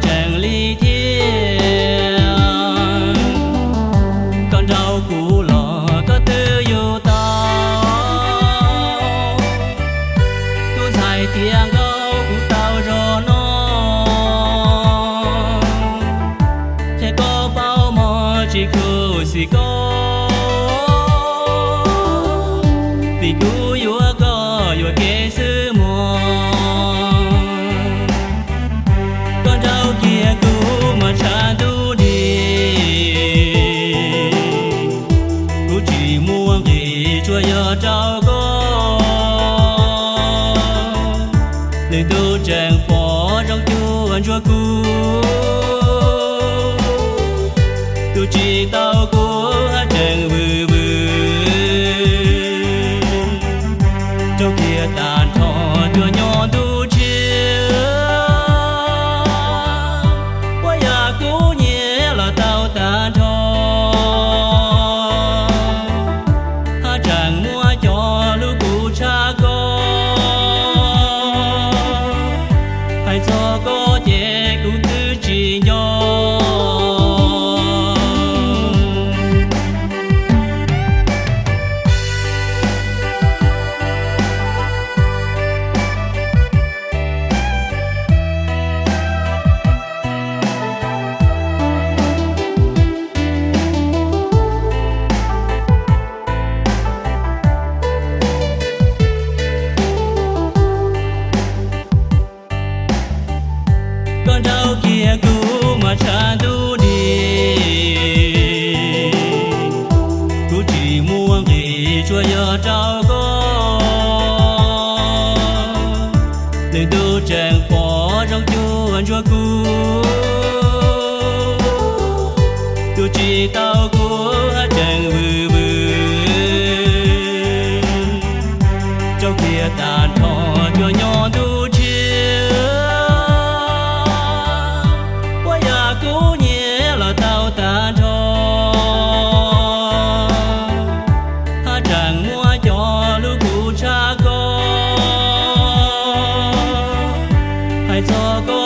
tseeb li thiab. Koj nrog kuv los koj twb yug tau, tus ntxhais tiav nkauj kuv tau zov no. Ces koj paub mog tsis khuv xim koj, vim kuv yuav koj yuam kev xwb mog. Koj nrauj kiag kuv mas tshav ntuj nti, kuv tsis muaj nqis tsuas yog rau koj. Lwm tus tseem pom zoo cuag ntsuag kuv, tus tsis tau kuv haj tseem vwm vwm. Raug kiag tag nrho cuag nyob ntuj tshiab, puas yog kuv nyiam los tau tag nrho. Haj tseem muaj cov lus kuv tshaj koj, hais txog koj ces kuv twb tsis nco. Koj nrauj kiag kuv mas tshav ntuj nti, kuv tsis muaj nqis tsuas yog rau koj. Lwm tus tseem pom zoo cuag ntsuag kuv, tus tsis tau kuv haj tseem vwm vwm. Raug kiag tag nrho cuag nyob ntuj tshiab, puas yog kuv nyiam los tau tag nrho. Haj tseem muaj cov lus kuv tshaj koj, hais txog koj